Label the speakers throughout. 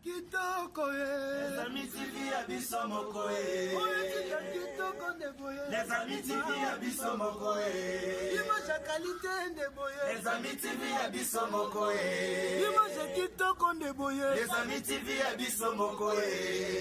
Speaker 1: Kitoko
Speaker 2: Les Amis TV ya biso moko e.
Speaker 1: Kitoko nde boye.
Speaker 2: Les Amis TV ya biso moko e.
Speaker 1: Image ya qualité nde boye.
Speaker 2: Les Amis TV ya biso moko e.
Speaker 1: Image ya kitoko nde boye.
Speaker 2: Les Amis TV ya biso moko e.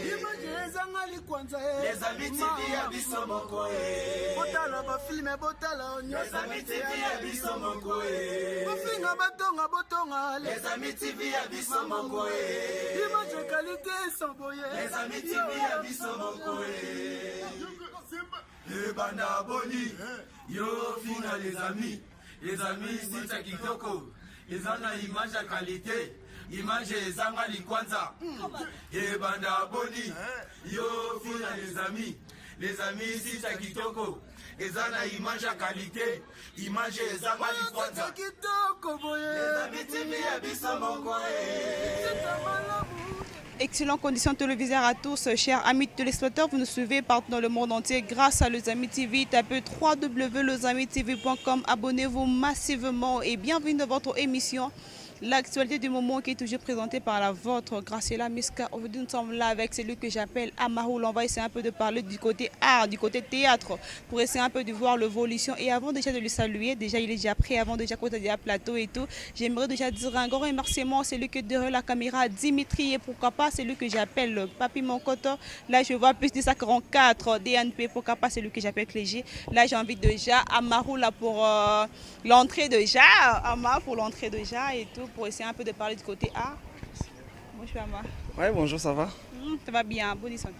Speaker 1: Image ezanga likwanza e.
Speaker 2: Les Amis TV ya biso moko e.
Speaker 1: Botala bafilme, botala
Speaker 2: Les Amis TV ya biso moko e.
Speaker 1: Bofinga, batonga, botonga.
Speaker 2: Les Amis TV ya biso moko e.
Speaker 1: Image ya qualité sans boye.
Speaker 2: Les Amis TV ya biso moko e. Ebanda boni yo finga Les Amis, Les Amis site ya kitoko, eza na image ya qualité, image ezanga likwanza. Ebanda boni yo finga Les Amis, Les Amis site ya kitoko, eza na image ya qualité, image ezanga likwanza.
Speaker 1: Kitoko boye.
Speaker 2: Les Amis TV ya biso moko e.
Speaker 3: Excellentes conditions télévisées à tous, chers amis téléspectateurs. Vous nous suivez partout dans le monde entier grâce à Les Amis TV. Tapez www.lesamitv.com. Abonnez-vous massivement et bienvenue dans votre émission L'actualité du moment, qui est toujours présentée par la vôtre, Graciela Miska. Aujourd'hui, nous sommes là avec celui que j'appelle Amaroul. On va essayer un peu de parler du côté art, du côté théâtre, pour essayer un peu de voir l'évolution. Et avant déjà de le saluer, déjà il est déjà prêt, avant déjà côté déjà plateau et tout, j'aimerais déjà dire un grand remerciement à celui qui est derrière la caméra, Dimitri, et pourquoi pas celui que j'appelle Papi Monkoto. Là, je vois plus de 144 DNP, pourquoi pas celui que j'appelle Clégy. Là, j'ai envie déjà Amaroul là pour l'entrée déjà, Ama pour l'entrée déjà et tout, pour essayer un peu de parler du côté art. Bonjour Ama.
Speaker 4: Ouais, bonjour, ça va?
Speaker 3: Ça va bien, bonne santé.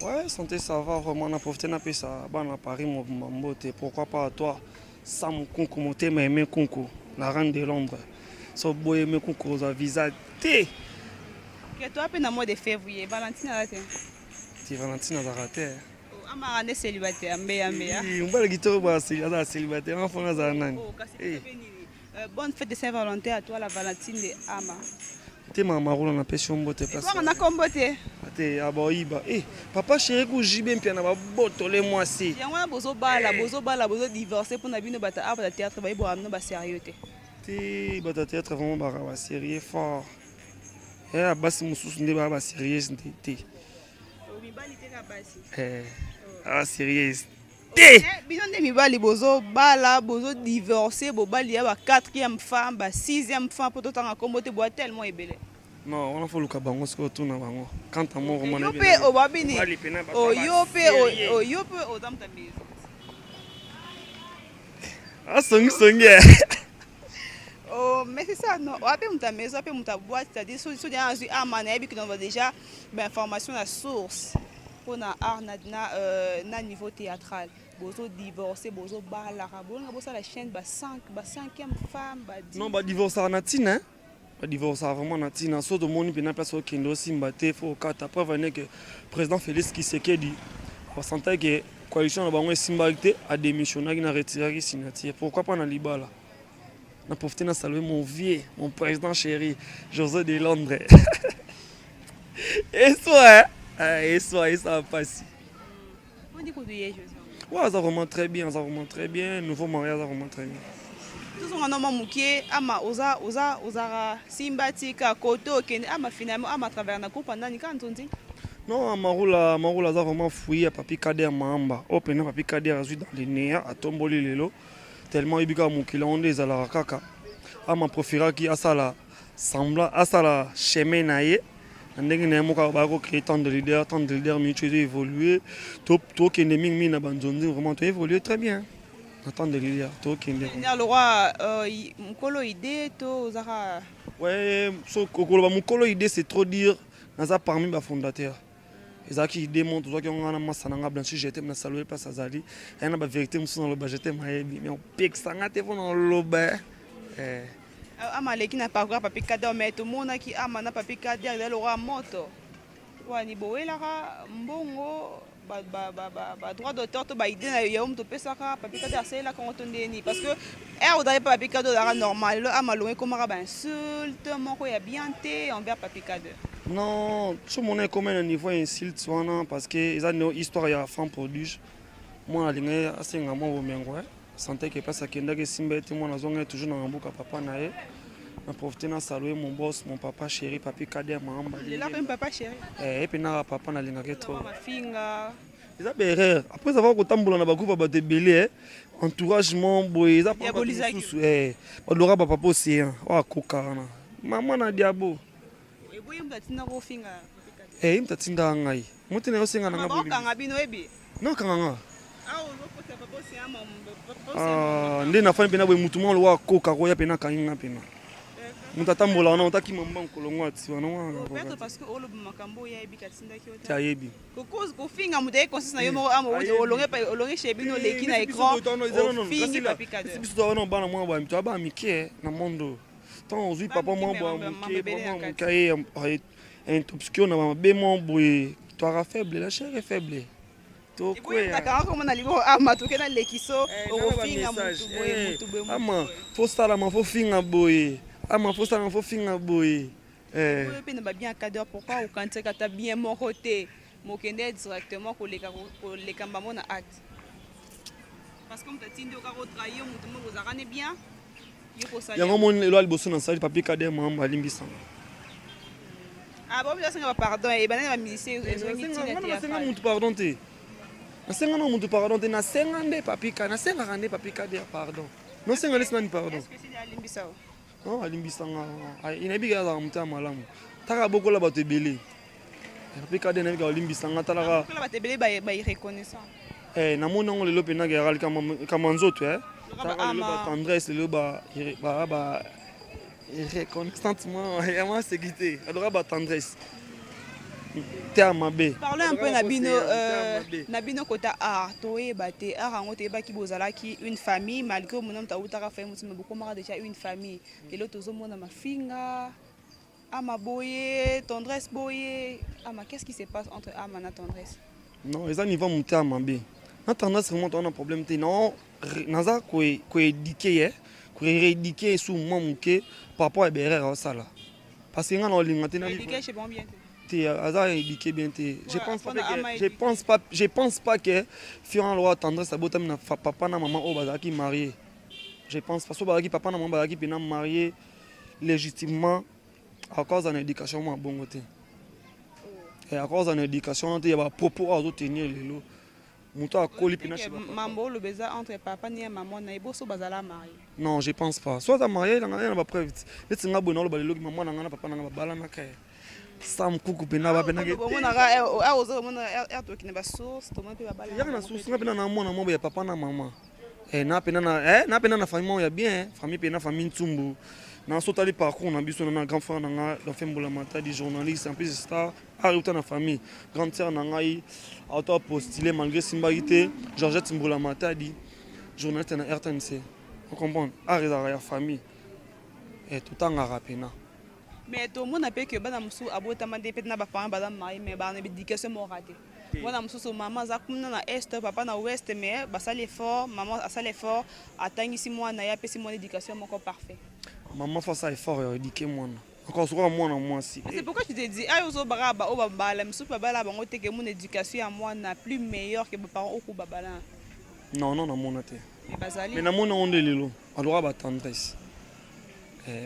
Speaker 4: Ouais, santé, ça va, vraiment, on a profité, on a ça, bon, à Paris, mon mbote, pourquoi pas à toi, Sam Kunku, motema Aimé Kunku, la reine de Londres. So, boy, Aimé Kunku, za visa te.
Speaker 3: Que toi, pe na mois de février, Valentine a raté.
Speaker 4: Ti Valentine a raté.
Speaker 3: Oh, Ama ane célibataire, mbeya mbeya.
Speaker 4: Mbala kitoko ba aza célibataire, enfant aza nani?
Speaker 3: Oh, kasi eh. Bonne fête de Saint-Valentin à toi, la Valentine de Ama.
Speaker 4: Te mama Rola, napesi yo mbote place.
Speaker 3: Ebongo na kombo te.
Speaker 4: Te abaoyiba eh papa chéri ku jibe mpia na babotole mwasi.
Speaker 3: Yango wana bozobala, bozobala, bozodivorce mpona bino bato awa ya théâtre bayebwaka bino basérieux te.
Speaker 4: Te, bato ya théâtre vraiment baka basérieux fort. Ya basi mosusu nde baka basérieuse nde te.
Speaker 3: Mibali te, ka basi.
Speaker 4: Eh, sérieuse te.
Speaker 3: Bino nde mibali bozobala, bozodivorce, bobali ya ba 4e femme, ba 6e femme, mpo totanga kombo te, boya tellement ebele.
Speaker 4: Non, wana faut luka bango sikoyo, otuna bango. Quant à moi,
Speaker 3: yo mpe obabini, yo mpe, yo mpe oza moto ya maison.
Speaker 4: Asongisongi.
Speaker 3: Oh, mais c'est ça, non. Oya mpe moto ya maison, mpe moto ya boîte, c'est-à-dire soki azwi ama, nayebi que déjà bainformation na source mpona art na niveau théâtral. Bozodivorce, bozobalaka, bolinga bosala chaîne ba 5, ba 5e femme, ba
Speaker 4: 10. Non, badivorçaka na ntina, badivorçaka vraiment na ntina. So tomoni mpena place okende osimba te, faut okata. Preuve ane ke président Félix Tshisekedi basantaki ke coalition na bango esimbaki te, adémissionnaki na retiraki signature. Pourquoi pas na libala? Na profité na saluer mon vieux, mon président chéri José de Londres. Eswa eswa esa mpasi.
Speaker 3: Boni kutu ye José?
Speaker 4: Ouais, aza vraiment très bien, aza vraiment très bien. Nouveau mariage, aza vraiment très bien.
Speaker 3: Tozonga na mwa mokie. Ama oza oza ozaka simba tika kote okende. Ama finalement ama travers na groupe andani kaka nzonzi.
Speaker 4: Non, Amarula, Amarula aza vraiment fruit ya Papi Kader Mahamba. Oyo mpena Papi Kader azwi dans le néant, atomboli lelo. Tellement oyebi kaka mokili yango nde ezalaka kaka. Ama préféraki asala semblant, asala chemin na ye na ndenge na ye moko. Baya kocréer tant de leader, tant de leader mingi ezo évoluer. Tokende mingimingi na banzonzi, vraiment toévolue très bien na tant de leader, tokende.
Speaker 3: Le roi mokolo idée to ozaka?
Speaker 4: Ouais, so okoloba mokolo idée, c'est trop dire. Naza parmi bafondateur. Ezalaki idée mo tozwaki yango nga na masa na nga Blanchi Jetem na saluer place azali. Aya na bavérité mosusu naloba, Jetem ayebi, mais opekisanga te mpo na oloba eh.
Speaker 3: Ama aleki na parcours ya Papi Kader, mais tomonaki ama na Papi Kader ezali lokwa moto wani bowelaka mbongo, badroit d'auteur to baidée na yo moto opesaka Papi Kader asalelaka yango to ndeni? Parce que ere ozali mpe Papi Kader ozalaka normal, lelo ama longo ekomaka bainsulte moko ya bien te envers Papi Kader.
Speaker 4: Non, so mona ekoma na niveau ya insulte wana parce que eza nde histoire ya enfant prodige. Mwana alingai asenga mwa bomengo, sante ke place akendaki esimba ete mwana azonga ye toujours na mboka papa na ye. Na profite na saluer mon boss, mon papa chéri, Papi Kader Mahamba.
Speaker 3: Lela mpe papa chéri.
Speaker 4: Eh, epe naka papa nalingaki trop.
Speaker 3: Mafinga.
Speaker 4: Eza baerreur après avoir kotambola na bagroupe ya bato ebele, entouragement boye eza
Speaker 3: Diabolisaki.
Speaker 4: mosusu balora bapapa océan oyo akoka wana mama na diabo.
Speaker 3: Eboyi moto atinda kofinga.
Speaker 4: Ye moto atindaka ngai mote na yo osenga na nga.
Speaker 3: Bakokanga bino, oyebi.
Speaker 4: Nokanga nga.
Speaker 3: Awa ozokota papa océan.
Speaker 4: Ah, nde nafani mpena boye, mutu moko lokola akoka koya mpena akangi nga mpena moto atambola wana, moto akima mbangu kolongo ati wana.
Speaker 3: Peut-être parce que oloba makambo oyo ayebi katindaki yo
Speaker 4: te. Ayebi.
Speaker 3: Kofinga moto aye conscience na yo moko ama olonge chez bino, oleki na écran, ofingi Papi Kader.
Speaker 4: Biso toza wana bana mwa boya, toza bana mike na monde oyo. Ntango ozwi papa mwa boya moke, papa mwa moke aye intoxiqué na mabe mwa boye, toaka faible, la chair est faible, tokwea.
Speaker 3: Komona liboko ama toke na lekiso, okofinga motu boye, motu boye.
Speaker 4: Ama fo salama, fo finga boye, ama fo salama, fo finga boye.
Speaker 3: Oyo mpe na babien Kader, pourquoi okanisaki ata bien moko te, mokende directement koleka koleka mbamo na acte? Parce que moto atindi yo kaka otrahir motu moko ozalaka ne bien, yo kosala.
Speaker 4: Yango moni lelo ya liboso nasali Papi Kader Mahamba alimbisanga.
Speaker 3: Ah bon, biso bapardon ebandani, bamusicien ezongi ntina te.
Speaker 4: Nasenga mutu pardon te, nasenga na mutu pardon te. Nasenga nde Papi Ka, nasengaka nde Papi Kader pardon. Nosenga nde nani pardon?
Speaker 3: Est-ce que sidi alimbisa o?
Speaker 4: Non, alimbisanga, nayebi kaka azalaka moto ya malamu, taka bokola bato ebele. Papi Kader, nayebi kaka olimbisanga, talaka.
Speaker 3: Bokola bato ebele bairreconnaissant.
Speaker 4: Namoni yango lelo mpenza kaka kama nzoto, talaka lelo batendresse, lelo ba reconnaissantement ya maseki te, aloka batendresse te ya mabe.
Speaker 3: Parlons un peu na bino, na bino kota art. Toyeba te art yango, toyebaki bozalaki une famille malgré mona moto awutaka famille mosusu, mais bokomaka déjà une famille. Lelo tozomona mafinga, Ama boye, Tendresse boye. Ama, qu'est-ce qui se passe entre Ama na Tendresse?
Speaker 4: Non, eza niveau moto ya mabe na Tendresse, vraiment toza na problème te. Non, naza koéduquer ye, korééduquer ye su mwa moke par rapport ya baerreur aosala, parce que nga na olinga te.
Speaker 3: Éduquer chez bon bien te.
Speaker 4: Te, aza éduqué bien te. Je pense pas que, je pense pas que fian loa Tendresse abotami na papa na mama oyo bazalaki marié. Je pense pas. So bazalaki papa na mama bazalaki mpena marié légitimement, akoza na éducation mwa bongo te, akoza na éducation te ya bapropos oyo azotenir lelo. Moto akoli mpena.
Speaker 3: Mambo oloba eza entre papa ni ya mama na ye, boso bazala marié.
Speaker 4: Non, je pense pas. So aza marié, nanga na bapreuve neti nga boye naoloba leloki mama na nga na papa na nga babalanaka ye sam kuku mpena bapenaka.
Speaker 3: Omonaka ozomona tokende basource, tomona mpe babala.
Speaker 4: Yaka na source, nga mpena na mwana moko ya papa na mama, na pena na famille moko ya bien, famille pena famille Ntsumbu. Na so tali parcours na biso na grand frère na nga Dauphin Mbola Matadi, journaliste en plus star, auta na famille. Grande sœur na ngai auta postulé malgré simbaki te, Georgette Mbola Matadi, journaliste na RTNC. Ocomprendre, art ezalaka ya famille, totangaka pena.
Speaker 3: Mais tomona mpe ke bana mosusu abotama nde mpe na baparent baza marié, mais bana na éducation moko te. Mwana mosusu, mama aza kuna na est, papa na ouest, mais basali effort, mama asali effort, atangisi mwana ye, apesi mwana éducation moko parfait.
Speaker 4: Mama faut asala effort ya éduquer mwana, encore sokoka mwana mwasi.
Speaker 3: C'est pourquoi tu te dis ayo ozobaka ba oyo babala mosusu, babala bango te ke mona éducation ya mwana plus meilleur que baparent oyo babala.
Speaker 4: Non, non, namona te.
Speaker 3: Mais bazali.
Speaker 4: Mais namona ngo nde lelo aloka batendresse,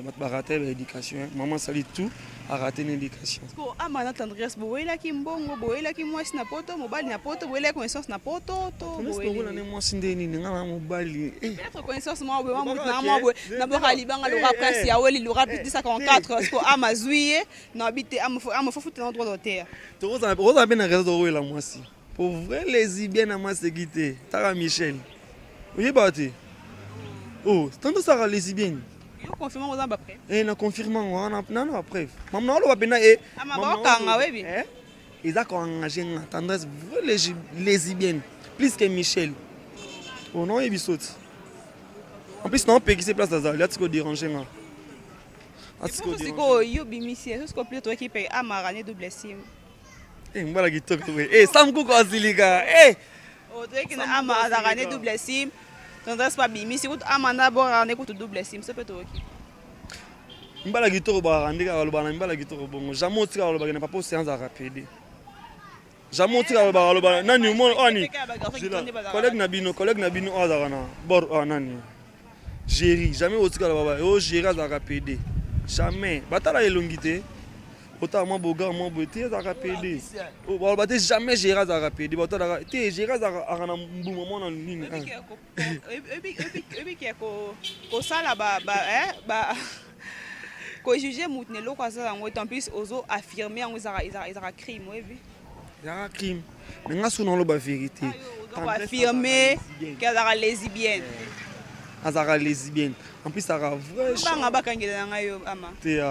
Speaker 4: bato barate baéducation, mama asali tout, arate na éducation.
Speaker 3: Ko Ama na Tendresse, boyelaki mbongo, boyelaki mwasi na poto, mobali na poto, boyelaki connaissance na poto to?
Speaker 4: Tendresse na mwasi nde nini? Nga na mobali.
Speaker 3: Peut-être connaissance mwa boye, mwa mutu na mwa boye na boka libanga loka prince ya weli loka plus 244 ko Ama zwi ye na bi te. Ama faut futa na droit d'auteur.
Speaker 4: Tokozala mpe na raison, tokowela mwasi pour vrai lesbienne na maseki te. Taka Michel, oyeba te oh, tando osaka lesbienne.
Speaker 3: Yo confirme oza bapreuve?
Speaker 4: Na confirme yango wana nana bapreuve, mama na oloba mpena e.
Speaker 3: Ama baokanga, oyebi.
Speaker 4: Eza koengage nga Tendresse vrai lesbienne plus que Michel o na oyebi so ti. En plus naopekisi place azali, atiki odérange nga.
Speaker 3: Sikoyo yo bimisi ye sikoyo, plutôt toyaki mpe Amara ne double sim.
Speaker 4: Mbala kitoko boye, Sam Kuku azilika.
Speaker 3: Toyeki na Ama azalaka ne double sim, Tendresse mpe abimisi kutu Ama na boraka ne kutu double sim, so mpe toyoki.
Speaker 4: Mbala kitoko bakaka nde kaka balobaka na mibala kitoko bongo. Jamais otika balobaka na papa Océan azalaka pédé, jamais otika balobaka aloba nani omona oyo ani collègue na bino oyo azalaka na bord oyo nani, Géri, jamais otika baba oyo Géri azalaka pédé. Jamais. Batala elongi te. Otala mwa bogar mwa boye te azalaka pede. Baloba te jamais Gérard azalaka pede. Batalaka te Gérard azalaka na mbuma mwana nini.
Speaker 3: Oyebi ke kosala ba ba eh, ba kojuge motu na eloko aza yango en plus ozo affirme yango ezalaka crime oyebi.
Speaker 4: Ezalaka crime. Mais nga soki naloba vérité.
Speaker 3: Ozo affirme ke azalaka lesbienne.
Speaker 4: Azalaka lesbienne. En plus azalaka vrai.
Speaker 3: Banga bakangela na ngai yo ama.
Speaker 4: Te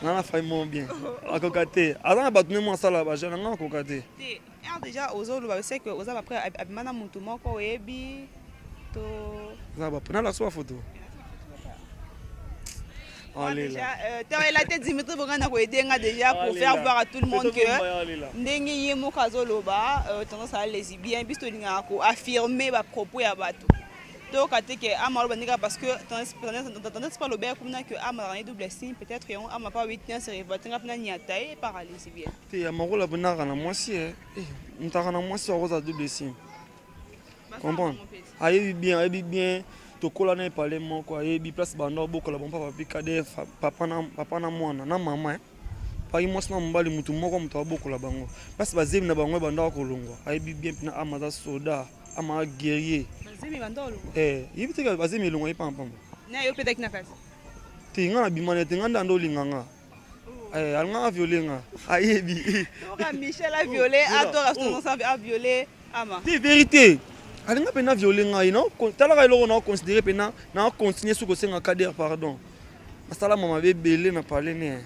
Speaker 4: nga na fai mo bien. Akoka te. Aza na bato ne mo asala ba jeune nga akoka te.
Speaker 3: Te, heure déjà ozoloba c'est que oza ba prêt abima na mutu moko oyebi to.
Speaker 4: Oza ba prêt na la so photo.
Speaker 3: Déjà, te Dimitri Bongana ko aider nga déjà pour faire voir à tout le monde que ndenge ye moko azoloba tendance à lesbienne biso tolingaka ko affirmer ba propos ya bato. Toyoka te ke ama aloba ndenge parce que tendance pa loba kuna que ama azalaka double signe peut-être yango ama pa wit na se révolte nga mpena nyata ye par lesbienne.
Speaker 4: Te ya makola mpenaka na mwasi ntaka na mwasi akozala double signe. Comprendre? Ayebi bien, ayebi bien. Tokola na epale moko ayebi place banda obokola bon papa Kader papa na papa na mwana na mama paki mwasi na mobali mutu moko moto abokola bango place bazemi na bango banda kolongwa ayebi bien mpena ama aza soda ama guerrier.
Speaker 3: Bazemi banda olongwa
Speaker 4: yebi te bazemi elongwa ye pamba pamba
Speaker 3: na yo petaki na kasi
Speaker 4: te nga na bima na te nga nda ndo olinga nga alinga aviole nga ayebi
Speaker 3: toka Michel a violé atora a violé ama
Speaker 4: te vérité alinga mpena viole ngai talaka eloko na considéré mpena na continue soki kosenga Kader pardon asalama mabe ebele na pale ne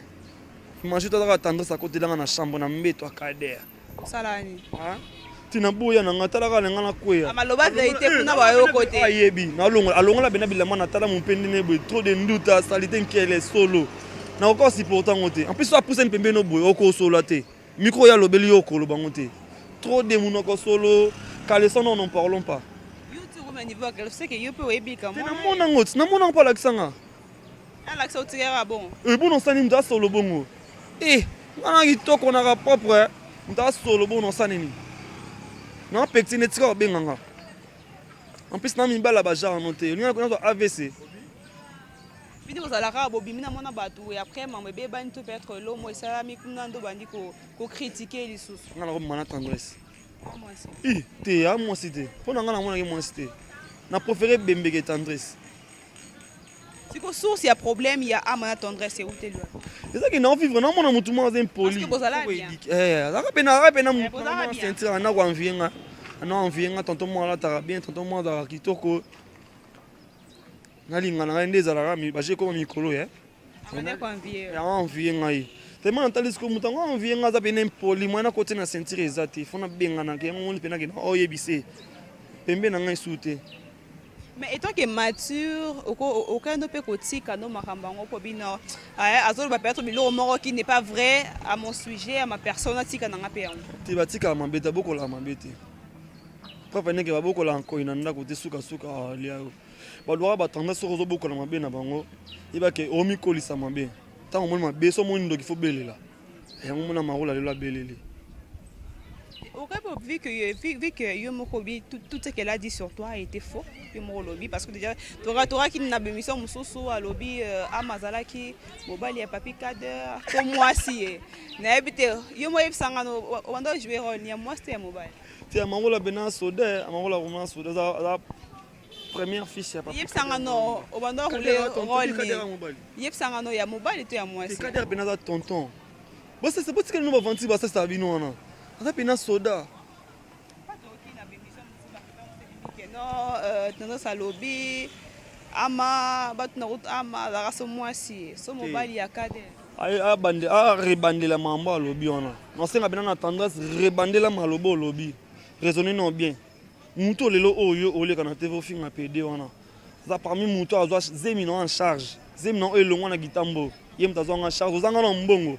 Speaker 4: imagine tozaka tendresse akotelanga na chambre na mbeto ya Kader
Speaker 3: osala nini
Speaker 4: tina boya na ngai talaka na ngai nakweya
Speaker 3: maloba vérité kuna bayoko te
Speaker 4: ayebi alongola bena bilamba na tala mompende ne boye trop de nduta salite nkele solo nakoka supporter yango te en plus so apusani pembeni boye okosola te micro oyo alobeli yo okoloba yango te trop de monoko solo caleçon non n'en parlons pas.
Speaker 3: Yo tu remets niveau à c'est que yo peut ebika
Speaker 4: moi. Namona ngo, namona ngo alakisa nga.
Speaker 3: Alakisa otikaka bon.
Speaker 4: Eh bon osani mutu asolo bongo. Eh, nga na kitoko na propre, mutu asolo bongo osani nini? Na pekti ne tika obenga nga. En plus na mibala ba genre no te. Olinga na AVC.
Speaker 3: Bino bozalaka bobimi na mona bato et après mambo ebebani to peut-être lomo esalami kuna ndo bandi kocritiquer lisusu.
Speaker 4: Nga na komana tendresse. I te ya mwasi te. Mpo na nga namonaki mwasi te. Na préféré bembeke tendresse.
Speaker 3: Siko source ya problème ya ama na tendresse euteli wapi?
Speaker 4: Ezaki na vivre na mona mutu moko aza impoli. Azalaka pena azalaka pena mutu na ceinture ana ko envier nga. Ana envier nga tonton moko alataka bien, tonton moko azalaka kitoko. Nalinga na ngai nde ezalaka baje ekoma mikolo ye. Envier ngai. Tellement natali sikoyo moto yango envier ngai aza pena impoli moyen nakoti na ceinture eza te. Fo nabenganaka yango ngoni pena kena oyebise. Pembe na ngai su te.
Speaker 3: Mais étant que mature, aucun ne peut kotika no makambo yango po bino azoloba peut-être biloko moko qui n'est pas vrai à mon sujet, à ma personne, atika nanga pe yango.
Speaker 4: Te batikaka mabe te, babokolaka mabe te. Preuve ndenge babokolaka nkoi na ndako te sukasuka alia yo. Balobaka batendance soki ozobokola mabe na bango, yebake omikolisa mabe. Ntango omoni mabe, so omoni ndoki fo belela. Yango mona marola lelo abeleli.
Speaker 3: Ok, vu que yo moko bi tout, tout ce qu'elle a dit sur toi était faux. Yo moko lobi parce que déjà tora ki na bémission mususu alobi amazalaki mobali ya Papi Kader to mwasi ye. Na yebi te yo mo yebisanga no obanda jouer rôle ya mwasi te ya mobali.
Speaker 4: Te amangola bena soda, amangola vraiment soda za première fils ya
Speaker 3: Papi. Yebisanga no obanda rouler rôle ni. Yebisanga no ya mobali to ya mwasi.
Speaker 4: Kader bena za tonton. Bosasa botikali no bavanti basasa bino wana. Aza pena soda.
Speaker 3: Non, tendance alobi ama bato na kutu ama azalaka so mwasi so mobali ya Kader.
Speaker 4: Arebandela mambo alobi wana. Nasenga bena na tendresse rebandela maloba olobi. Raisonner non bien. Mutu lelo oyo oleka na TV ofinga PD wana. Aza parmi mutu azwa zemi na en charge. Zemi na oyo elongwa na gitambo. Ye mutu azwa en charge ozanga na mbongo.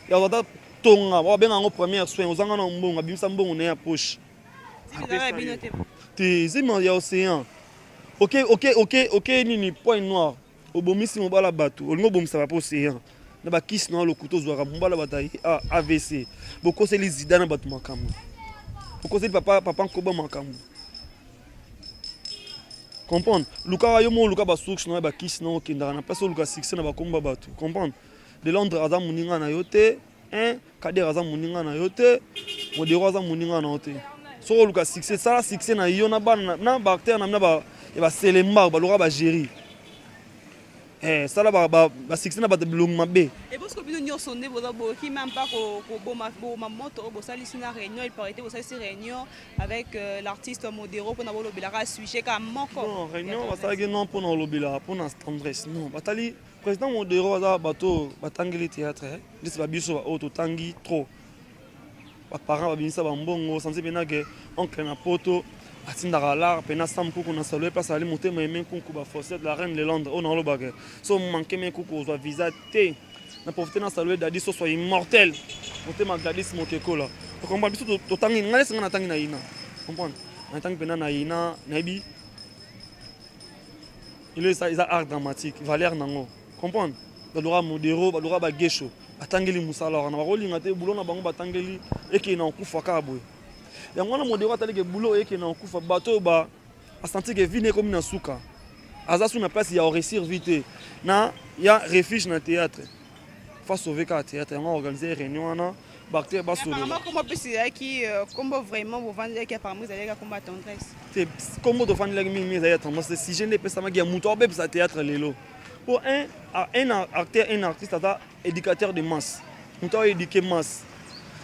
Speaker 4: Ya ata tonga babenga yango première soin ozanga na mbongo abimisa mbongo na ya poche. Te zemi ya océan. Ok nini point noir. Obomisi mobala bato, olingi obomisa ba océan. Na bakisi na lokuta ozwaka mobala bato ya AVC. Bokoseli Zidane na bato makambo. Bokoseli papa papa Nkoba makambo. Comprendre? Lukaka yo moko, luka basource na yo, bakisi na yo, okendaka na place oluka succès na bakomba bato. Comprendre? De Londres aza moninga na yo te, hein? Kader aza moninga na yo te, Modero aza moninga na yo te. Soki oluka succès, sala succès na yo na bana na baacteur na ba ya baselemba baluka bagéri. Eh, sala ba, ba, ba succès na bato bilongi mabe.
Speaker 3: Et parce que bino nyonso nde boza boyoki même pas koboma boma moto oyo bosalisi na réunion, il paraît bosalisi réunion avec l'artiste Modero mpona bolobelaka sujet kaka moko.
Speaker 4: Non, réunion basalaki non mpona kolobela mpona tendresse, non. Batali président Modero aza bato batangeli théâtre, ndeti babiso oyo totangi trop, baparent babimisa bambongo sanzi mpena ke oncle na poto atindaka lar mpena Sam Kuku na salo place ali motema eme nkunku bafossette la reine de Londres oyo naolobaka so manke me kuku ozwa visa te. Na profite na salue Dadi Soso immortel, motema Gladys Mokekola. Okomprendre, biso totangi, ngai nesi ngai natangi na ina, comprendre, natangi mpena na ina, nayebi elo eza art dramatique, valeur nango, comprendre. Balora Modero, balora bagesho batangeli mosala wana, bakolinga te bulo na bango batangeli ekei na kokufa kaka boye. Yango wana Modero ataliki bulo oyo ekei na kokufa, bato oyo ba asanti ke vie ekomi na suka, aza su na place ya réussir vie te na ya refuge na théâtre, fa sauver kaka théâtre. Yango organiser réunion wana, baacteur basolola.
Speaker 3: Apparemment kombo mpesi ezalaki kombo vraiment bovandelaki, apparemment ezalaki kombo ya Tendresse.
Speaker 4: Te, kombo tofandelaki mingi ezali ya Tendresse te. Sujet nde epesamaki ya moto aobebisa théâtre lelo, po un acteur, un artiste aza éducateur de masse, moto aoéduque masse.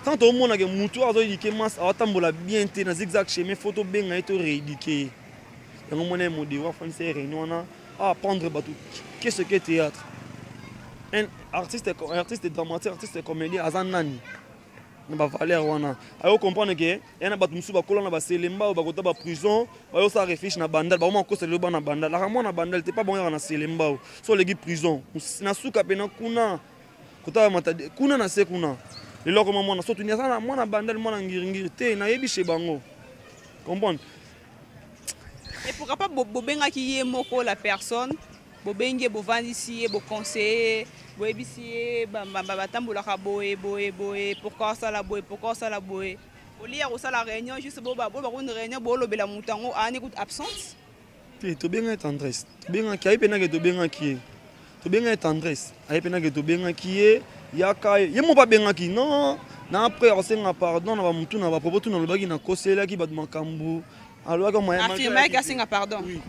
Speaker 4: Tant tomonake motu azoéduque masse aotambola bien te na zigzag chemin, faut tobenga ye, torééduque ye. Yango mona ye Modero afandisa ye réunion wana, aapprendre bato qu'est-ce que théâtre, un artiste, artiste dramatique, artiste comédien aza nani na bavaleur wana. Ayo comprendre ke ya na bato mosusu bakola na baselemba oyo bakota baprison, bayosala refuge na Bandal, bakoma kokosa lelo bana Bandal aka mwana Bandal te, pa bango yaka na Selemba oyo so oleki prison na suka pena kuna kotala Matadi kuna na se kuna. Lelo akoma mwana so tuni aza na mwana Bandal, mwana ngiringiri te, nayebi chez bango, comprendre.
Speaker 3: Et pourquoi pas bobengaki ye moko la personne, bobengi ye, bovandisi ye, boconseille ye, boyebisi ye batambolaka boye boye boye, pourquoi osala boye, pourquoi osala boye, olia kosala réunion juste bobakoni réunion bolobela moto yango aani kutu absente?
Speaker 4: Te, tobengaki Tendresse, tobengaki aye mpenake, tobengaki ye, tobengaki Tendresse aye mpenake, tobengaki ye yaka ye, ye moko abengaki non na après akosenga pardon na bamutu na bapropos tuna alobaki, nakoselaki bato makambo alobaki.
Speaker 3: Affirmaki asenga pardon.
Speaker 4: Oui,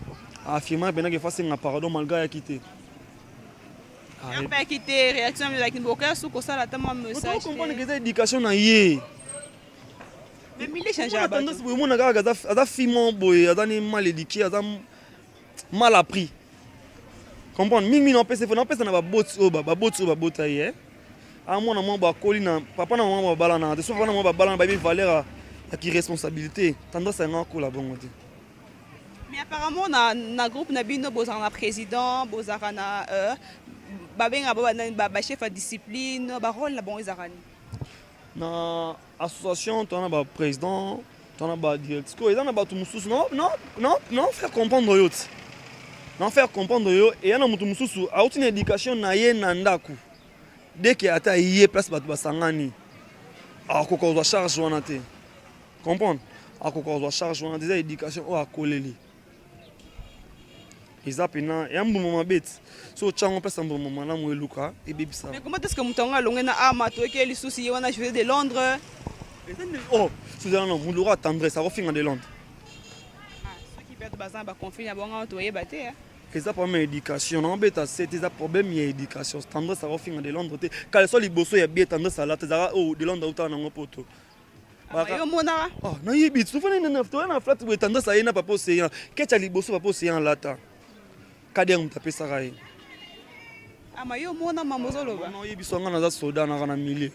Speaker 4: affirmaki mpenake fa asenga pardon malgré ayaki te.
Speaker 3: Mpe ayaki te, réaction ezalaki bokoya su kosala ata mwa message?
Speaker 4: Comprendre ke eza éducation na ye.
Speaker 3: Mais mille change ya bato.
Speaker 4: Tendance boye omona kaka aza fille moko boye, aza ni mal éduqué, aza mal appris, comprendre. Mingi naopesa fo naopesa na baboti oyo, baboti oyo babota ye amwana mwa bakoli na papa na mama babalana te. So papa na mama babalana, bayebi valeur ya kiresponsabilité, tendance yango akola bongo te.
Speaker 3: Mais apparemment na groupe na bino bozalaka na président, bozalaka na babengaka bo bachef ya discipline, barole na bango ezalaka nini?
Speaker 4: Na association toza na baprésident, toza na badirecteur, eza na bato mosusu na faire comprendre yo ti na faire comprendre yo. Eya na moto mosusu auti na éducation na ye na ndako deke ata ye place bato basangani, akoka kozwa charge wana te, comprendre, akoka kozwa charge wana te. Eza éducation oyo akoleli, eza mpena ya mbuma mabe ti so otyango mpesa mbuma malamu eluka ebebisa.
Speaker 3: Mais comment est-ce que moto yango alonge na ama toyeki lisusu ye wana José de Londres?
Speaker 4: Oh, suzana no mundu oyo Tendresse akofinga de Londres.
Speaker 3: Soki mpe bato baza na baconflit na bango, toyeba te.
Speaker 4: Eza problème ya éducation naobeta se te, eza problème ya éducation. Tendresse akofinga de Londres te. Kala so liboso ya bie Tendresse alata ezalaka oyo de Londres autaka nango poto.
Speaker 3: Yo monaka?
Speaker 4: Nayebi, tofani toya na flat boye, Tendresse aye na papa Océan, keti ya liboso papa Océan alata, Kader moto apesaka ye.
Speaker 3: Ama yo mona mambo ozoloba.
Speaker 4: Oyebi so nga naza soda naka na milieu.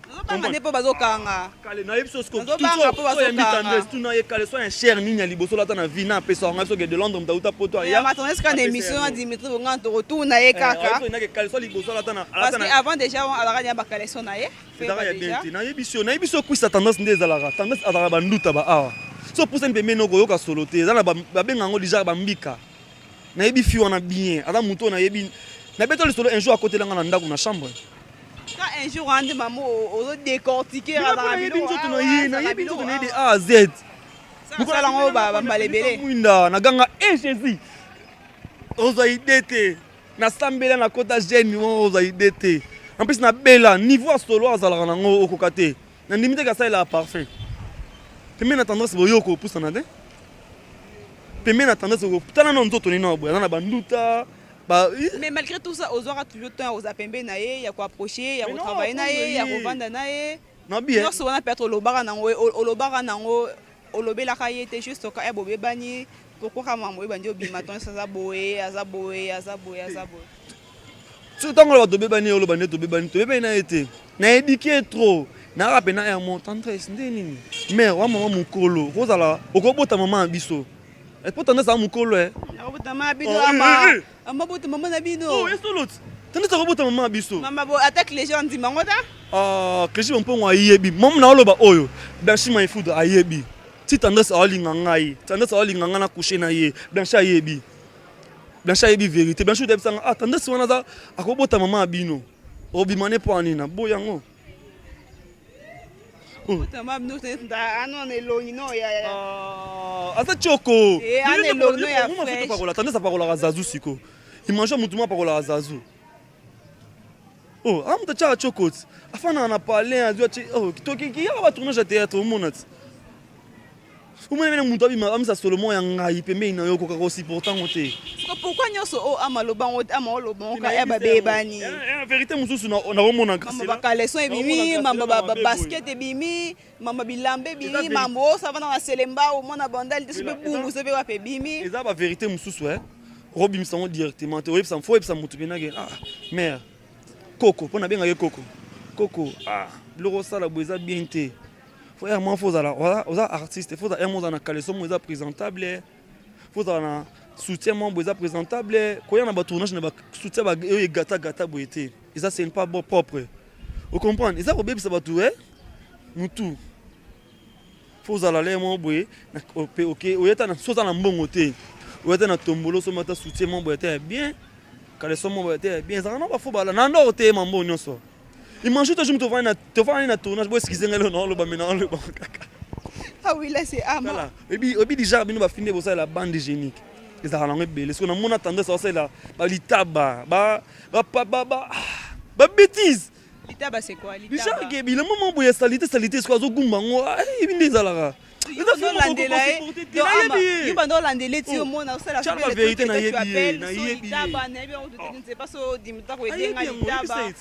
Speaker 3: Nazobanga nde mpo bazokanga.
Speaker 4: Kale nayebi so.
Speaker 3: Nazobanga mpo bazokanga.
Speaker 4: Tuna ye kale so ya cher nini ya liboso lata na vie na apesa nga soki de Londres moto auta poto.
Speaker 3: Aya Tendresse kaka na émission ya Dimitri Bonga, tokotuna ye kaka.
Speaker 4: Kale so liboso alata na
Speaker 3: Parce que avant déjà alaka ya bakaleso na ye.
Speaker 4: Ezalaka ya bien te. Nayebi so, nayebi so kwisa Tendance nde ezalaka. Tendance azalaka banduta ba awa so opusani pembeni okoyoka solo te, eza na babenga yango déjà bambika. Nayebi fi wana bien, aza motu oyo nayebi, nabeta lisolo. Un jour akotelanga na ndako na chambre.
Speaker 3: Ka un jour wana nde mama ozodécortiquer.
Speaker 4: Nayebi nzoto na ye, nayebi nzoto na ye de A à Z.
Speaker 3: Asala yango bambala ebele.
Speaker 4: Mwinda naganga e Jésus, ozwa idée te. Nasambela, nakota gene wana, ozwa idée te. En plus nabela niveau ya solo azalaka nango, okoka te. Nandimi te kasalelaka parfum pembeni na Tendresse. Boyoko opusana te pembeni na Tendresse. Tala na nzoto nini boye, aza na banduta.
Speaker 3: Mais malgré tout ça, ozwaka toujours temps ya kozala pembeni na ye, ya koapproche, ya kotravaille na ye, ya kovanda na ye. Nyonso wana peut-être olobaka nango, olobaka nango, olobelaka ye te. Juste ka ya bobebani, pourquoi kaka makambo oyebandi obima? Tendresse aza boye, aza boye, aza boye, aza boye.
Speaker 4: Soki ntango oloba tobebani, oloba nde tobebani, tobebani na ye te. Nayebiki ye trop, nayaka mpena ya mo Tendresse nde nini. Mare wa mama mokolo okozala, okobota mama ya biso po Tendresse aza mokolo e.
Speaker 3: Akobota mama bino, amabota mama na bino.
Speaker 4: Esolo, Tendresse akobota mama ya biso.
Speaker 3: Mama bo attaque les gens, ndima ngo ta.
Speaker 4: Clégi Bompongo ayebi mama na oloba oyo. Blanchi Maifoudre ayebi ti Tendresse aolinga ngai. Tendresse aolinga ngai na couche na ye. Blanchi ayebi, Blanchi ayebi vérité. Blanchi oyebisanga: "Ah, Tendresse wana aza akobota mama ya bino, obima ne mpo anini?" Naboyi yango.
Speaker 3: Bota mama bino ana elongi no ya.
Speaker 4: Aza tioko. Tendresse apakolaka zazu. Siko imagine motu mo apakolaka zazu. Oh, amutu atiaka tioko ti afandaka na palais, azwi atie. Oh, tokiki yaka batournage ya théâtre, omona ti omona mene motu abima amisa Solomon ya ngai pembeni na yo, okoka kosupporte yango te.
Speaker 3: Pourquoi nyonso oyo ama alobango, ama olobango ka ya babebani?
Speaker 4: Vérité mosusu nakomona.
Speaker 3: Mamba bacaleçon ebimi, mamba babasket ebimi, mamba bilamba ebimi, mambo osavanda na Selemba, omona bandali te, soki bungu so mpe wapi ebimi.
Speaker 4: Eza bavérité mosusu okobimisa yango directement te. Oyebisa, fo oyebisa motu mpenake: "Ah, mare koko," mpo nabengaki koko. "Koko, ah, biloko osala boye eza bien te. Fo ere moko fo ozala, oza artiste, fo ere moko ozala na caleçon moko eza présentable, fo ozala na soutien moko boye eza présentable. Koya na batournage na basoutien oyo egatagata boye te, eza, ce n'est pas bon, propre. Ocomprendre? Eza kobebisa bato mutu. Fo ozala le moko boye oyeta. So oza na mbongo te, oya te na tombolo, osombi ata soutien moko boye te ya bien, caleçon moko boye te ya bien." Ezalaka na bafo bala na ndoko te, mambo nyonso. Imagine toujours tovandi na tournage bo, excuse ngai, lelo naoloba, me naoloba kaka.
Speaker 3: Ah oui, là c'est ama.
Speaker 4: Oyebi déjà bino bafinde bosalela bande hygiénique, ezalaka nango ebele. Soki namona Tendresse aosalela balitaba, babêtise.
Speaker 3: Litaba, c'est quoi?
Speaker 4: Litaba ke bilamba moko boye ya saleté, saleté. Soki azogumba yango, eyebi nde ezalaka.
Speaker 3: Ozolandela ye, yo banda olandela eti omona osala.
Speaker 4: Vérité, nayebi ye, nayebi.
Speaker 3: Litaba, nayebi yango te, ne sais pas so dimita koedenga litaba.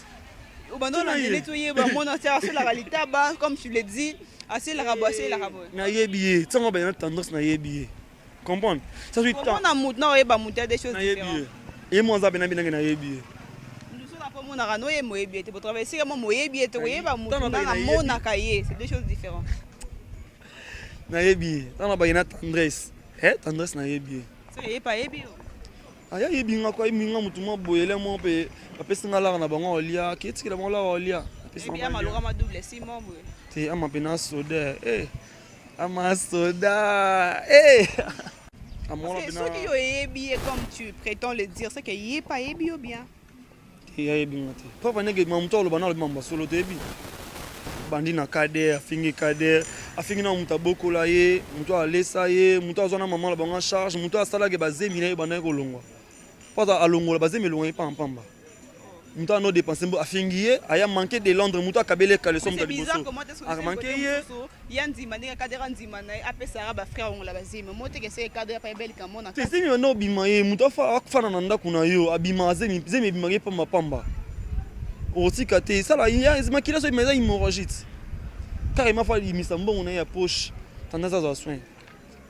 Speaker 3: Obanda olandela eti oyeba mona asalaka litaba, comme tu le dis, aselaka boye, aselaka boye.
Speaker 4: Nayebi ye ntango bayena Tendresse, nayebi ye, comprendre?
Speaker 3: Omona mutu na oyeba mutu ya des choses.
Speaker 4: Nayebi ye, ye mo aza pena binange, nayebi ye.
Speaker 3: Mosusu na mpo omonaka no ye, moyebi ye te. Botravaille esika mo, moyebi ye te. Koyeba mutu na namonaka ye, c'est deux choses différentes.
Speaker 4: Nayebi ye ntango bayena Tendresse. Tendresse, nayebi ye.
Speaker 3: Soki ye pe ayebi yo?
Speaker 4: Aya, yebi nga ko, ayebi nga motu mwa boye. Ele mwa mpe bapesi nga lara na bango olia, ketikela bango lara olia.
Speaker 3: Ama double simo boye.
Speaker 4: Te, ama mpena soda, ama soda.
Speaker 3: Soki yo oyebi ye comme tu prétends le dire, c'est que ye pa ayebi yo bien.
Speaker 4: Te, ayebi nga te. Papa, ndenge moto aloba na alobi mambo solo, toyebi bandi na Kader, afingi Kader, afingi na moto abokola ye, moto alesa ye, moto azwa na mama na bango en charge, moto asalaki bazemi na ye, bandaki kolongwa mpo aza alongola bazemi, elongwa ye pampamba, moto ano dépense mbo, afingi ye, aya manqué de Londres, moto akabeli caleçon, moto ya liboso amanke ye.
Speaker 3: Ya ndima ndenge Kader andima na ye, apesaka bafrère ongola bazemi mo teke se Kader pa ebelika mona.
Speaker 4: Te, zemi wana obima ye, moto afanda na ndako na yo, abima zemi, zemi ebimaka ye pambapamba, okotika te esala makila. So ebima, eza hémorragie carrément. Fo abimisa mbongo na ye ya poche, tendance azwa soin,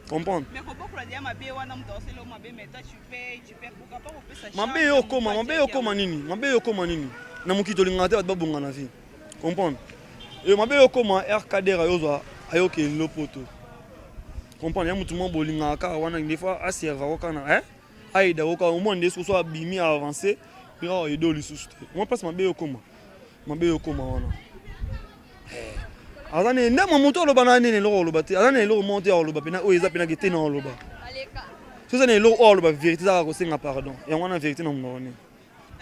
Speaker 4: comprendre?
Speaker 3: Mais kobokola deya mabe wana, moto akosala mabe, mais toi tu payes, tu payes, pourquoi pas kopesa?
Speaker 4: Mabe yo okoma, mabe yo okoma nini? Mabe yo okoma nini? Na mokili tolingaka te bato babonga na vie, comprendre? E mabe yo okoma rkdr, ayozwa, ayokende lopoto, comprendre? Ya motu mwa bolingaka kaka wana, des fois aservako kaka na ayedako kaka, omona nde soki so abimi, aavance, aide lisusu te. Mwa place mabe yo okoma, mabe yo okoma wana aza nini? Ndemo moto aloba na nini? Eloko oloba te, aza na eloko moko te ya koloba mpena oyo eza mpenaki te na oloba. So eza na eloko oyo aloba, vérité ezaka kosenga pardon, yango wana vérité na monoko nini.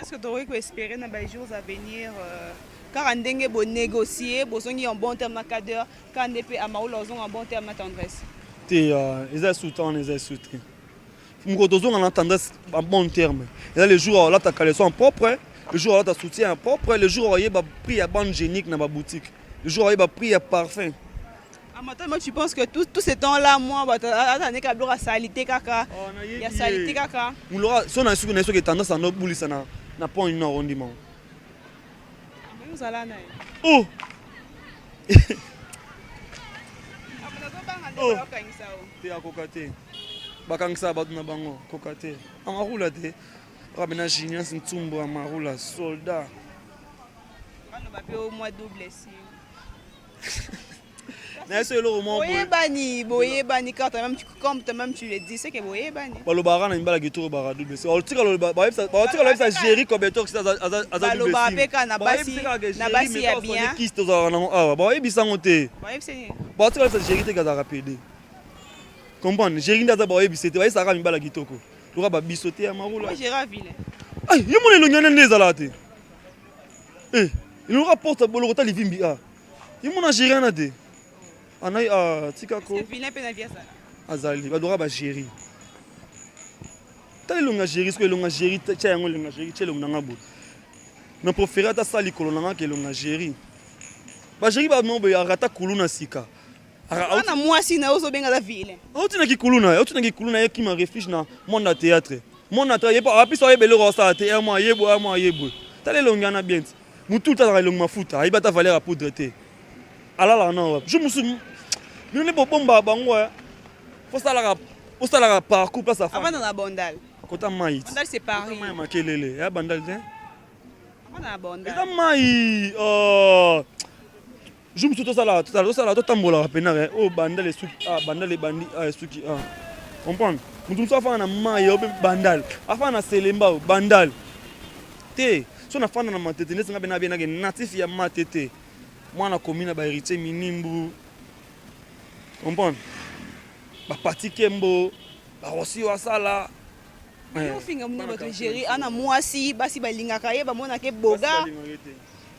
Speaker 3: Est-ce que tokoki koespérer na bajours à venir, kaka ndenge bonégocie, bozongi en bon terme na Kader, kaka nde mpe Amaola ozonga en bon terme na Tendresse?
Speaker 4: Te, eza esu te wana, eza esu te. Mokolo tozonga na tendance en bon terme, eza le jour alata caleçon en propre, le jour alata soutien en propre, le jour ayeba prix ya bande hygiénique na baboutique, le jour ayeba prix ya parfum.
Speaker 3: Ah, maintenant, tu penses que tout ce temps-là, moi, bah, t'as biloko ya saleté kaka, ya saleté kaka?
Speaker 4: Mulora so na suki na ye, soki tendance ando obulisa na point nino, akondima.
Speaker 3: Ozala na ye?
Speaker 4: Oh.
Speaker 3: Nazobanga nde bakangisa o.
Speaker 4: Te, akoka te, bakangisaka bato na bango, akoka te, Amarula te. Oka bena Genius Ntsumbu, Amarula soldat.
Speaker 3: Baloba mpe o mwa double sim.
Speaker 4: Na ye so eloko moko boye.
Speaker 3: Boyebani, boyebani quand même, comme toi-même tu le dis, c'est que boyebani.
Speaker 4: Balobaka na mibala kitoko, baka double sim. Baotika loyebisa Géri Cobetor aza.
Speaker 3: Balobaka mpe kaka na basi ya bien.
Speaker 4: Kisi tozalaka nango awa, baoyebisa yango te.
Speaker 3: Bayebisa nini?
Speaker 4: Baotika loyebisa Géri te kazalaka pede. Comprendre, Géri nde aza, baoyebisa te, bayebisaka mibala kitoko loka babiso te ya Marula.
Speaker 3: Gérard Ville.
Speaker 4: Ai, ye mona elongi wana nde ezalaka te. Elongo porte boloko ta livimbi a ye mona Géri wana te anai tikako.
Speaker 3: Vilain mpe na vie azala.
Speaker 4: Azali badoka bagéri. Tala elongi ya Géri, soki elongi ya Géri, tia yango elongi ya Géri, tia elongi nanga boye na préféré ata sala likolo nanga ke elongi ya Géri. Bagéri bamo boye arata kulu na sika.
Speaker 3: Wana mwasi na yo ozobenga aza vilain?
Speaker 4: Auti kuluna, auti na kikuluna, ye kima refuge na monde ya théâtre. Monde ya théâtre, ye apisa oyeba eloko asala te. Mwa ayebwe, mwa ayebwe. Tala elongi wana bien ti mutu tazaka elongi mafuta, ayebi ata valeur ya poudre te. Alalaka na wapi? Jour mosusu bino nde bobombaka bango. Fosalaka, osalaka parcours place.
Speaker 3: Avanda na Bandal.
Speaker 4: Kota mai.
Speaker 3: Bandal, c'est Paris.
Speaker 4: Mai ya makelele ya Bandal te.
Speaker 3: Avanda na Bandal.
Speaker 4: Eza mai. Jour mosusu tosala, tosala, totambolaka mpenaka oyo Bandal esuki a Bandal, ebandi a esuki a. Comprendre, moto mosusu afanda na mai oyo Bandal, afanda na Selemba oyo Bandal te. So nafanda na Matete ndeti nga mpe nabenake natif ya Matete, mwana komi na bahéritier Minimbu. Comprendre, bapati Kembo, barosi oyo asala.
Speaker 3: Ofinga mona bato. Géri ana mwasi, basi balingaka ye, bamonaka eboga.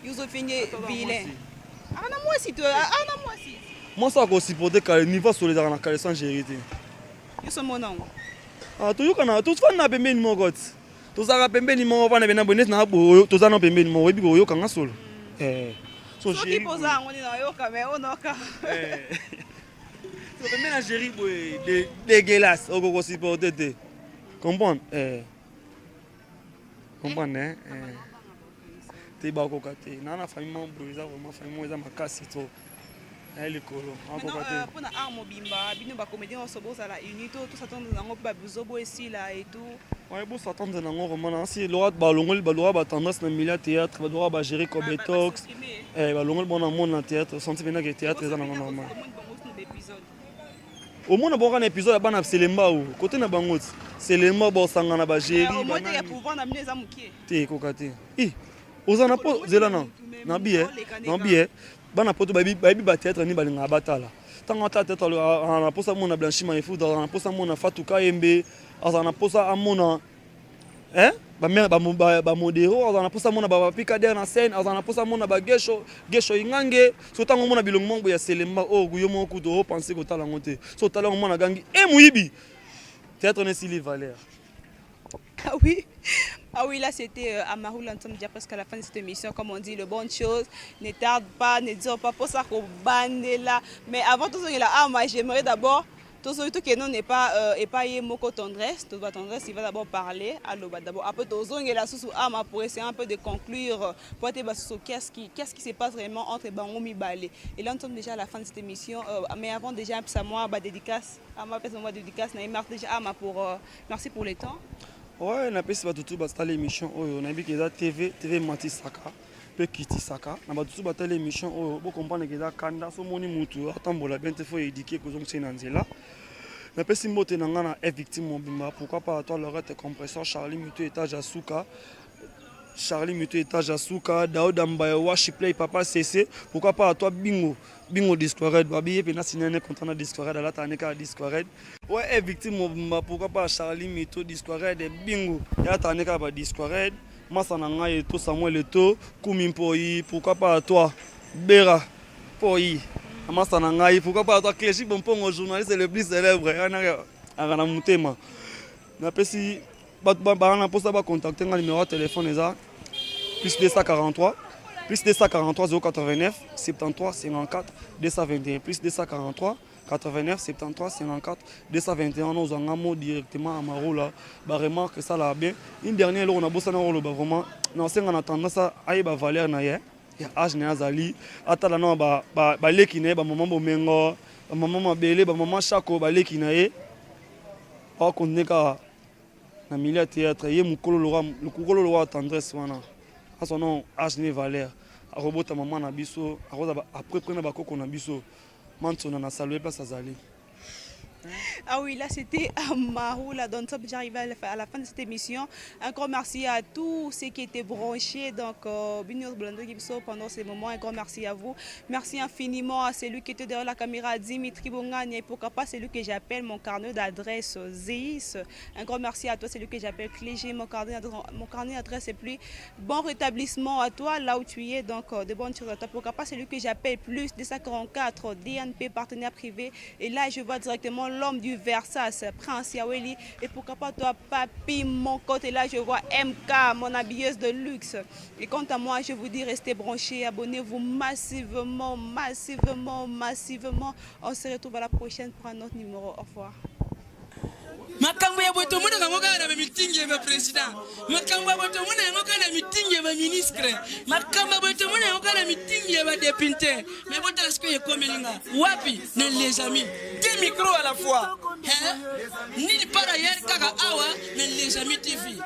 Speaker 3: Yo ozofinge vilain, ana mwasi to ana mwasi.
Speaker 4: Mwasi akosupporte kale niveau solo ezalaka na caleçon Géri te.
Speaker 3: Yo so mona yango.
Speaker 4: Toyokana, tofanda pembeni moko ti tozalaka pembeni moko, vana pena boye neti na boye, toza na pembeni moko, oyebi koyokanga solo.
Speaker 3: Soki mpoza yango nde nayoka, me onoka.
Speaker 4: So pembeni na Géri boye, dégueulasse, okokosupporte te. Comprendre, comprendre te, bakoka te. Naa na famille moko boye, eza vraiment famille moko eza makasi to aye likolo, akoka te.
Speaker 3: Mpona art mobimba, bino bacomédien nyonso bozala uni to tosatendre nango mpe babuzobo esila et tout.
Speaker 4: Ouais, bosatendre nango vraiment nasi loka balongoli, baloka batendance na milieu ya théâtre, baloka bagérer cobetox, balongoli bona monde na théâtre, senti mpena théâtre eza nango normal. Omona bango na épisode ya bana Selemba o kote na bango ti Selemba bosangana bagéri te, ekoka te. Oza na po zela na nabi nabi bana poto bayebi bathéâtre nini balingaka batala. Ntango ata théâtre na mposa amona Blanchi Maefuta, azala na mposa amona Fatou Kayembe, azala na mposa amona bamodero, azala na mposa amona bapapi Kader na scène, azala na mposa amona bagesho Gesho Ingange. So ntango omona bilongo moko ya Selemba oyo, yo moko kutu opense kotala yango te. So otala yango, mwana gangi e moyibi théâtre na esili valeur.
Speaker 3: Ah oui, ah oui, là c'était Amarula, nous sommes déjà presque à la fin de cette émission. Comme on dit, le bonne chose ne tarde pas, ne dure pas, pour ça qu'on là. Mais avant tout ça, là, ah, moi j'aimerais d'abord, tout ce qui n'est pas et pas moko Tendresse, tout va Tendresse, il va d'abord parler, aloba d'abord. Après tout ça, là sous Ama pour essayer un peu de conclure, pour être qu'est-ce qui se passe réellement entre bango mibale. Et là nous sommes déjà à la fin de cette émission, mais avant déjà ça moi bah dédicace, Ama moi dédicace, na déjà Ama pour merci pour le temps.
Speaker 4: Ouais, napesi bato tu batala émission oyo. Nayebi ke eza TV, TV matisaka mpe kitisaka na bato tu batala émission oyo. Bocomprendre ke eza kanda. So omoni mutu atambola bien te, faut éduquer, kozongisa ye na nzela. Napesi mbote na nga na F Victime mobimba. Pourquoi pas toi, Lorette Compresseur, Charlie Mutu étage ya suka, Charlie Mutu étage ya suka, Daoud Mbaya Wash Play, Papa CC. Pourquoi pas toi, Bingo Bingo Discored, babi ye mpena signe contrat na Discored, alata ane kaka Discored. Ouais, F Victime mobimba, pourquoi pas Charlie Mito Discored, Bingo alata ane kaka ba Discored. Masa na ngai Eto Samuel Eto Kumi Mpoi. Pourquoi pas toi, Bera Poi. Masta na ngai, pourquoi pas toi Clégy Bompongo, journaliste le plus célèbre, wana aka na motema. Napesi bato baa na mposa bacontacte nga, numéro ya téléphone eza plus 243 plus 243 089 73 54 221, plus 243 89 73 54 221. Nozwanga mo directement à Maroula. Baremarque esalaka bien. Une dernière eloko nabosana koloba, vraiment naosenga na tendance ayeba valeur na ye ya age na ye azali, atala na baleki na ye, bamama Bomengo, bamama Mabele, bamama Shako, baleki na ye bakontinue kaka na milieu ya théâtre. Ye mokolo lokwa Tendresse wana, azwa no age ne valeur, akobota mama na biso, akozala après près na bakoko na biso. Mansona na salue place azali.
Speaker 3: Ah oui, là c'était Maroula. Donc j'arrive à la fin de cette émission. Un grand merci à tous ceux qui étaient branchés. Donc, pendant ces moments, un grand merci à vous. Merci infiniment à celui qui était derrière la caméra, Dimitri Bongani. Et pourquoi pas celui que j'appelle mon carnet d'adresse, Zéis. Un grand merci à toi, celui que j'appelle Cléger, mon carnet d'adresse. Et puis, bon rétablissement à toi, là où tu es. Donc, de bonnes choses à toi. Pourquoi pas celui que j'appelle plus 244 DNP, partenaire privé. Et là, je vois directement l'homme du Versace, Prince Yaweli. Et pourquoi pas toi, Papi, mon côté. Là, je vois MK, mon habilleuse de luxe. Et quant à moi, je vous dis, restez branchés, abonnez-vous massivement, massivement, massivement. On se retrouve à la prochaine pour un autre numéro. Au revoir.
Speaker 2: Makambo ya boye tomonaka yango kaka na bamitingi ya baprésident, makambo ya boye tomona yango kaka na mitingi ya baministre, makambo ya boye tomona yango kaka na mitingi ya badéputé. Mais botala sikoyo ekomeli nga wapi na Les Amis, deux micro à la fois, hein? Nulle part ailleurs, kaka awa na Les Amis TV.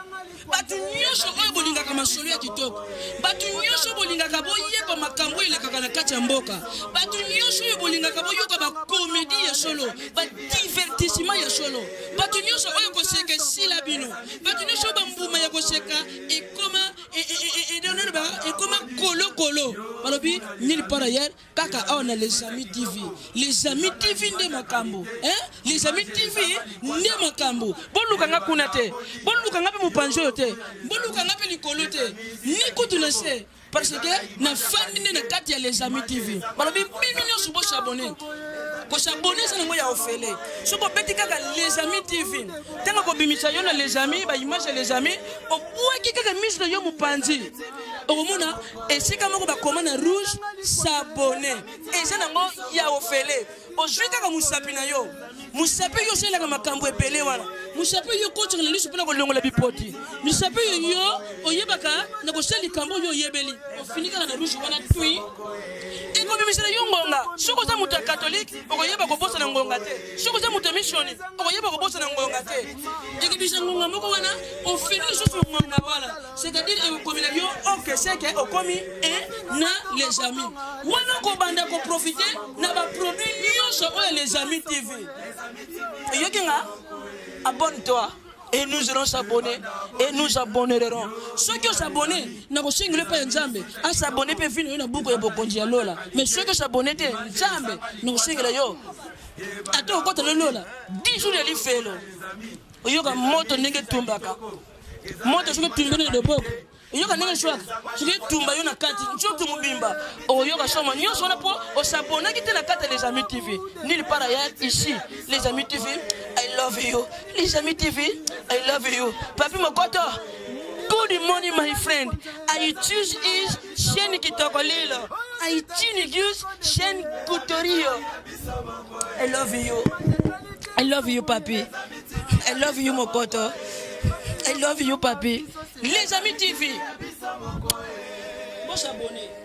Speaker 2: Bato nyonso oyo bolingaka masolo ya kitoko, bato nyonso bolingaka boyeba makambo oyo elekaka na kati ya mboka, bato nyonso oyo bolingaka boyoka bacomédie ya solo, badivertissement ya solo, bato nyonso oyo koseka esila bino, bato nyonso oyo bambuma ya koseka ekoma ekoma kolokolo, balobi nulle part ailleurs, kaka awa na Les Amis TV. Les Amis TV nde makambo, hein? Les Amis TV nde makambo. Bolukanga kuna te, bolukanga mpe mopanzi oyo te, bolukanga mpe likolo te, ni kutu na se, parce que nafandi nde na kati ya Les Amis TV. Balobi bino nyonso bos'abonner. Kos'abonner eza nango ya ofele. Soki obeti kaka Les Amis TV, ntango kobimisa yo na Les Amis, baimage ya Les Amis, obwaki kaka mise na yo mopanzi, okomona esika moko bakoma na rouge "s'abonner". Eza nango ya ofele. Ozwi kaka mosapi na yo, mosapi oyo osalelaka makambo ebele wana, mosapi oyo okotisaka na liso mpona kolongola bipoti, mosapi oyo yo oyebaka na kosala likambo oyo oyebeli, ofini kaka na rouge wana, tui, ekobimisela yo ngonga. Soki oza moto ya katolike, okoyeba kobosana ngonga te. Soki oza moto ya missioni, okoyeba kobosana ngonga te. Ekobimisa ngonga moko wana, ofini lisusu ngonga wana, c'est-à-dire ekokomela yo okeseke okomi e na Les Amis wana, kobanda koprofiter na baproduit nyonso oyo Les Amis TV. Eyoki nga, abonne-toi et nous allons s'abonner et nous abonnerons. Soki os'abonner, nakosengela epai ya Nzambe as'abonner mpe vino yo na buku ya bokonzi ya lola. Mais soki os'abonner te, Nzambe nakosengela yo ata okota na lola, 10 jours ya lifelo, oyoka moto ndenge etumbaka. Moto soki etumbi na loboko, oyoka ndenge swaka. Soki etumba yo na kati nzoto mobimba, oyoka soma nyonso wana mpo os'abonnaki te na kati ya Les Amis TV. Nulle part ailleurs, ici Les Amis TV. I love you, Les Amis TV, I love you. Papi Mokoto, good morning, my friend. I choose is chaîne kitoko lelo. I choose chaîne Kutorio. I love you, I love you, papi. I love you, Mokoto. I love you, papi. Les Amis TV, bos'abonner.